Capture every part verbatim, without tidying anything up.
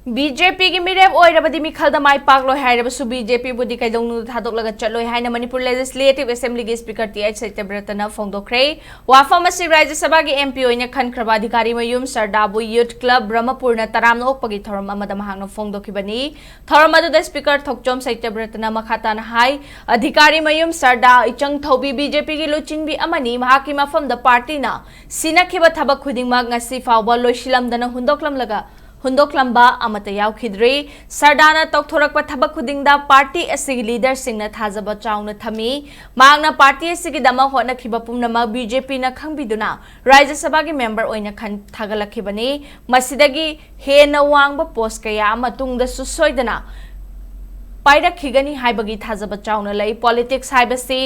B J ꯄꯤꯒꯤ ꯃꯤꯔꯦꯞ ꯑꯣꯏꯔꯕꯗꯤ ꯃꯤꯈꯜꯗ ꯃꯥꯏ ꯄꯥꯛꯂꯣꯏ ꯍꯥꯏꯔꯕꯁꯨ ꯕꯤ ꯖꯦ ꯄꯤꯕꯨꯗꯤ ꯀꯩꯗꯧꯅꯨꯡꯗ ꯊꯥꯗꯣꯛꯂꯒ ꯆꯠꯂꯣꯏ ꯍꯥꯏꯅ ꯃꯅꯤꯄꯨꯔ ꯂꯦꯖꯤꯁꯂꯦꯇꯤꯚ ꯑꯦꯁꯦꯝꯕ꯭ꯂꯤꯒꯤ ꯁ꯭ꯄꯤꯀꯔ ꯇꯤ ꯑꯩꯆ ꯁꯇ꯭ꯌꯕ꯭ꯔꯇꯅ ꯐꯣꯡꯗꯣꯛꯈ꯭ꯔꯦ꯫ ꯋꯥꯐꯝ ꯑꯁꯤ ꯔꯥꯖ꯭ꯌ ꯁꯚꯥꯒꯤ ꯑꯦꯝ ꯄꯤ ꯑꯣꯏꯅ ꯈꯟꯈ꯭ꯔꯕ ꯑꯙꯤꯀꯥꯔꯤ ꯃꯌꯨꯝ ꯁꯔꯗꯥꯕꯨ ꯌꯨꯊ ꯀ꯭ꯂꯕ ꯕ꯭ꯔꯍꯃꯄꯨꯔꯅ ꯇꯔꯥꯝꯅ ꯑꯣꯛꯄꯒꯤ ꯊꯧꯔꯝ ꯑꯃꯗ ꯃꯍꯥꯛꯅ ꯐꯣꯡꯗꯣꯛꯈꯤꯕꯅꯤ꯫ ꯊꯧꯔꯝ ꯑꯗꯨꯗ ꯁ꯭ꯄꯤꯀꯔ ꯊꯣꯛꯆꯣꯝ ꯁꯇ꯭ꯌꯕ꯭ꯔꯇꯅ ꯃꯈꯥ ꯇꯥꯅ ꯍꯥꯏ, ꯑꯙꯤꯀꯥꯔꯤ ꯃꯌꯨꯝ ꯁꯔꯗꯥ ꯏꯆꯪ ꯊꯧꯕꯤ ꯕꯤ ꯖꯦ ꯄꯤꯒꯤ ꯂꯨꯆꯤꯡꯕꯤ ꯑꯃꯅꯤ꯫ ꯃꯍꯥꯛꯀꯤ ꯃꯐꯝꯗ ꯄꯥꯔꯇꯤꯅ ꯁꯤꯟꯅꯈꯤꯕ ꯊꯕꯛ ꯈꯨꯗꯤꯡꯃꯛ ꯉꯁꯤ ꯐꯥꯎꯕ ꯂꯣꯏꯁꯤꯜꯂꯝꯗꯅ ꯍꯨꯟꯗꯣꯛꯂꯝꯂꯒ ꯍꯨꯟꯗꯣꯛꯂꯝꯕ ꯑꯃꯠꯇ ꯌꯥꯎꯈꯤꯗ꯭ꯔꯤ꯫ ꯁꯔꯗꯥꯅ ꯇꯧꯊꯣꯔꯛꯄ ꯊꯕꯛ ꯈꯨꯗꯤꯡꯗ ꯄꯥꯔꯇꯤ ꯑꯁꯤꯒꯤ ꯂꯤꯗꯔꯁꯤꯡꯅ ꯊꯥꯖꯕ ꯆꯥꯎꯅ ꯊꯝꯃꯤ꯫ ꯃꯍꯥꯛꯅ ꯄꯥꯔꯇꯤ ꯑꯁꯤꯒꯤꯗꯃꯛ ꯍꯣꯠꯅꯈꯤꯕ ꯄꯨꯝꯅꯃꯛ ꯕꯤ ꯖꯦ ꯄꯤꯅ ꯈꯪꯕꯤꯗꯨꯅ ꯔꯥꯖ꯭ꯌ ꯁꯚꯥꯒꯤ ꯃꯦꯝꯕꯔ ꯑꯣꯏꯅ ꯈꯟ ꯊꯥꯒꯠꯂꯛꯈꯤꯕꯅꯤ꯫ ꯃꯁꯤꯗꯒꯤ ꯍꯦꯟꯅ ꯋꯥꯡꯕ ꯄꯣꯁ ꯀꯌꯥ ꯑꯃ ꯇꯨꯡꯗꯁꯨ ꯁꯣꯏꯗꯅ ꯄꯥꯏꯔꯛꯈꯤꯒꯅꯤ ꯍꯥꯏꯕꯒꯤ ꯊꯥꯖꯕ ꯆꯥꯎꯅ ꯂꯩ꯫ ꯄꯣꯂꯤꯇꯤꯛꯁ ꯍꯥꯏꯕꯁꯤ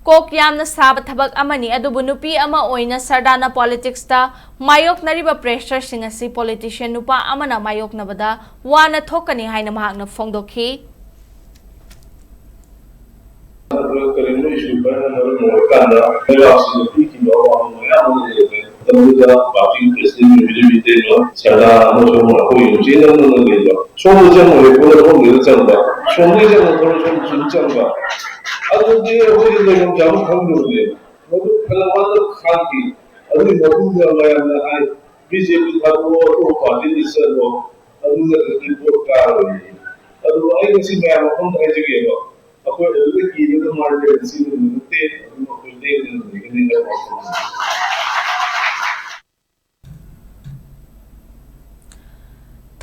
ꯀꯣꯛ ꯌꯥꯝꯅ ꯁꯥꯕ ꯊꯕꯛ ꯑꯃꯅꯤ, ꯑꯗꯨꯕꯨ ꯅꯨꯄꯤ ꯑꯃ ꯑꯣꯏꯅ ꯁꯔꯗꯥꯅ ꯄꯣꯂꯤꯇꯤꯛꯁꯇ ꯃꯥꯌꯣꯛꯅꯔꯤꯕ ꯄ꯭ꯔꯦꯁꯔꯁꯤꯡ ꯑꯁꯤ ꯄꯣꯂꯤꯇꯤꯁꯤꯌꯟ ꯅꯨꯄꯥ ꯑꯃꯅ ꯃꯥꯌꯣꯛꯅꯕꯗ ꯋꯥꯅ ꯊꯣꯛꯀꯅꯤ ꯍꯥꯏꯅ ꯃꯍꯥꯛꯅ ꯐꯣꯡꯗꯣꯛꯈꯤ꯫ ꯑꯗꯨꯒ ꯀꯔꯤꯒꯨꯝꯕ ꯏꯁꯨ ꯈꯔꯅ ꯃꯔꯝ ꯑꯣꯏꯔꯀꯥꯟꯗ ꯂꯩꯕꯥꯛꯁꯤꯗ ꯄꯤꯈꯤꯕ ꯑꯋꯥꯕ ꯃꯌꯥꯝ ꯑꯃ ꯂꯩꯔꯦ꯫ ꯃꯇꯝꯗꯨꯗ ꯄꯥꯔꯇꯤ ꯄ꯭ꯔꯦꯁꯤꯗꯦꯟ ꯑꯣꯏꯕꯤꯔꯤꯕ ꯏꯇꯩꯃ ꯁꯔꯗꯥ ꯑꯃꯁꯨꯡ ꯑꯩꯈꯣꯏ ꯅꯨꯡꯁꯤꯅ ꯅꯪꯅ ꯂꯩꯕ, ꯁꯣꯝꯗ ꯆꯪꯉꯨꯔꯦ ꯈꯣꯠꯂꯦ ꯈꯣꯠꯂꯦꯗ ꯆꯪꯕ, ꯁꯣꯝꯗꯒꯤ ꯆꯪꯉꯨ ꯈꯣꯠꯂꯦ ꯁꯣꯝꯗ ꯁꯨꯝ ꯆꯪꯕ, ꯑꯗꯨꯗꯤ ꯑꯩꯈꯣꯏꯗꯤ ꯂꯩꯐꯝ ꯆꯥꯐꯝ ꯈꯪꯗꯕꯅꯦꯕ꯫ ꯃꯗꯨ ꯐꯅ ꯋꯥꯅ ꯈꯥꯡꯈꯤ꯫ ꯑꯗꯨꯒꯤ ꯃꯇꯨꯡꯗ ꯃꯌꯥꯝꯅ ꯍꯥꯏ, ꯕꯤ ꯖꯦ ꯄꯤ ꯊꯥꯗꯣꯛꯑꯣ, ꯑꯇꯣꯞꯄ ꯄꯥꯔꯇꯤꯗ ꯆꯠꯂꯣ, ꯑꯗꯨ ꯅꯠꯇ꯭ꯔꯗꯤ ꯚꯣꯠ ꯀꯥꯔꯣꯏ꯫ ꯑꯗꯨ ꯑꯩ ꯉꯁꯤ ꯃꯌꯥꯝ ꯃꯐꯝꯗ ꯍꯥꯏꯖꯒꯦꯕ, ꯑꯩꯈꯣꯏ ꯑꯗꯨꯗ ꯀꯤꯗꯅ ꯃꯥꯔꯖꯤꯟ ꯁꯤꯖꯤꯟꯅꯕ ꯅꯠꯇꯦ, ꯑꯗꯨꯝ ꯑꯩꯈꯣꯏ ꯂꯦꯡꯗꯅ ꯂꯩꯒꯅꯤ ꯍꯥꯏꯕ ꯋꯥꯐꯝ꯫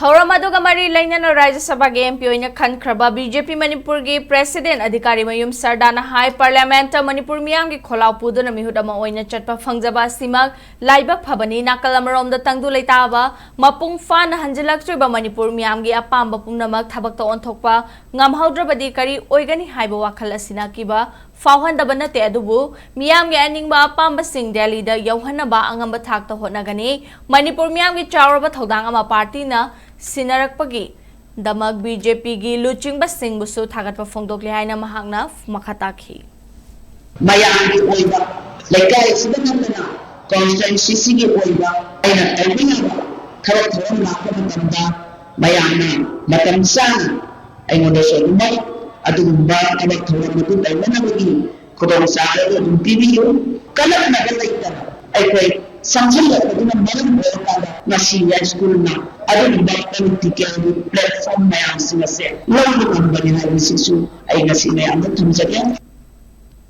ꯊꯧꯔꯝ ꯑꯗꯨꯒ ꯃꯔꯤ ꯂꯩꯅꯅ ꯔꯥꯖ꯭ꯌ ꯁꯚꯥꯒꯤ ꯑꯦꯝ ꯄꯤ ꯑꯣꯏꯅ ꯈꯟꯈ꯭ꯔꯕ ꯕꯤ ꯖꯦ ꯄꯤ ꯃꯅꯤꯄꯨꯔꯒꯤ ꯄ꯭ꯔꯦꯁꯤꯗꯦꯟ ꯑꯙꯤꯀꯥꯔꯤ ꯃꯌꯨꯝ ꯁꯔꯗꯥꯅ ꯍꯥꯏ, ꯄꯥꯔꯂꯤꯌꯥꯃꯦꯟꯠꯇ ꯃꯅꯤꯄꯨꯔ ꯃꯤꯌꯥꯝꯒꯤ ꯈꯣꯜꯂꯥꯎ ꯄꯨꯗꯨꯅ ꯃꯤꯍꯨꯠ ꯑꯃ ꯑꯣꯏꯅ ꯆꯠꯄ ꯐꯪꯖꯕ ꯑꯁꯤꯃꯛ ꯂꯥꯏꯕꯛ ꯐꯕꯅꯤ꯫ ꯅꯥꯀꯜ ꯑꯃꯔꯣꯝꯗ ꯇꯪꯗꯨ ꯂꯩꯇꯥꯕ ꯃꯄꯨꯡ ꯐꯥꯅ ꯍꯟꯖꯤꯜꯂꯛꯇ꯭ꯔꯤꯕ ꯃꯅꯤꯄꯨꯔ ꯃꯤꯌꯥꯝꯒꯤ ꯑꯄꯥꯝꯕ ꯄꯨꯝꯅꯃꯛ ꯊꯕꯛꯇ ꯑꯣꯟꯊꯣꯛꯄ ꯉꯝꯍꯧꯗ꯭ꯔꯕꯗꯤ ꯀꯔꯤ ꯑꯣꯏꯒꯅꯤ ꯍꯥꯏꯕ ꯋꯥꯈꯜ ꯑꯁꯤꯅ ꯑꯀꯤꯕ ꯐꯥꯎꯍꯟꯗꯕ ꯅꯠꯇꯦ, ꯑꯗꯨꯕꯨ ꯃꯤꯌꯥꯝꯒꯤ ꯑꯅꯤꯡꯕ ꯑꯄꯥꯝꯕꯁꯤꯡ ꯗꯦꯜꯂꯤꯗ ꯌꯧꯍꯟꯅꯕ ꯑꯉꯝꯕ ꯊꯥꯛꯇ ꯍꯣꯠꯅꯒꯅꯤ꯫ ꯃꯅꯤꯄꯨꯔ ꯃꯤꯌꯥꯝꯒꯤ ꯆꯥꯎꯔꯕ ꯊꯧꯗꯥꯡ ꯑꯃ ꯄꯥꯔꯇꯤꯅ ꯁꯤꯟꯅꯔꯛꯄꯒꯤꯗꯃꯛ ꯕꯤ ꯖꯦ ꯄꯤꯒꯤ ꯂꯨꯆꯤꯡꯕꯁꯤꯡꯕꯨꯁꯨ ꯊꯥꯒꯠꯄ ꯐꯣꯡꯗꯣꯛꯂꯤ ꯍꯥꯏꯅ ꯃꯍꯥꯛꯅ ꯃꯈꯥ ꯇꯥꯈꯤ꯫ ꯃꯌꯥꯝꯒꯤ ꯑꯣꯏꯕ, ꯂꯩꯀꯥꯏ ꯑꯁꯤꯗ ꯅꯠꯇꯅ ꯀꯣꯟꯁꯇꯤꯇ꯭ꯋꯦꯟꯁꯤꯁꯤꯒꯤ ꯑꯣꯏꯕ ꯑꯩꯅ ꯇꯧꯕ ꯌꯥꯕ ꯊꯕꯛ ꯊꯧꯔꯝ ꯂꯥꯛꯄ ꯃꯇꯝꯗ ꯃꯌꯥꯝꯅ ꯃꯇꯝ ꯆꯥꯅ ꯑꯩꯉꯣꯟꯗꯁꯨ ꯑꯗꯨꯃꯛ ꯑꯗꯨꯒꯨꯝꯕ ꯊꯕꯛ ꯊꯧꯔꯝ ꯑꯗꯨ ꯇꯧꯅꯅꯕꯒꯤ ꯈꯨꯗꯣꯡꯆꯥꯕ ꯑꯗꯨ ꯑꯗꯨꯝ ꯄꯤꯕꯤꯌꯨ꯫ ꯀꯜꯂꯛꯅꯕ ꯂꯩꯇꯅ ꯑꯩꯈꯣꯏ ꯆꯪꯁꯤꯜꯂꯛꯄꯗꯨꯅ ꯃꯔꯝ ꯑꯣꯏꯔꯀꯥꯟꯗ ꯉꯁꯤ ꯌꯥꯏꯁ꯭ꯀꯨꯜꯅ ꯑꯗꯨꯒꯨꯝꯕ political platform ꯃꯌꯥꯝꯁꯤꯡ ꯑꯁꯦ ꯂꯧꯕ ꯉꯝꯕꯅꯤ ꯍꯥꯏꯕꯁꯤꯁꯨ ꯑꯩ ꯉꯁꯤ ꯃꯌꯥꯝꯗ ꯊꯝꯖꯒꯦ꯫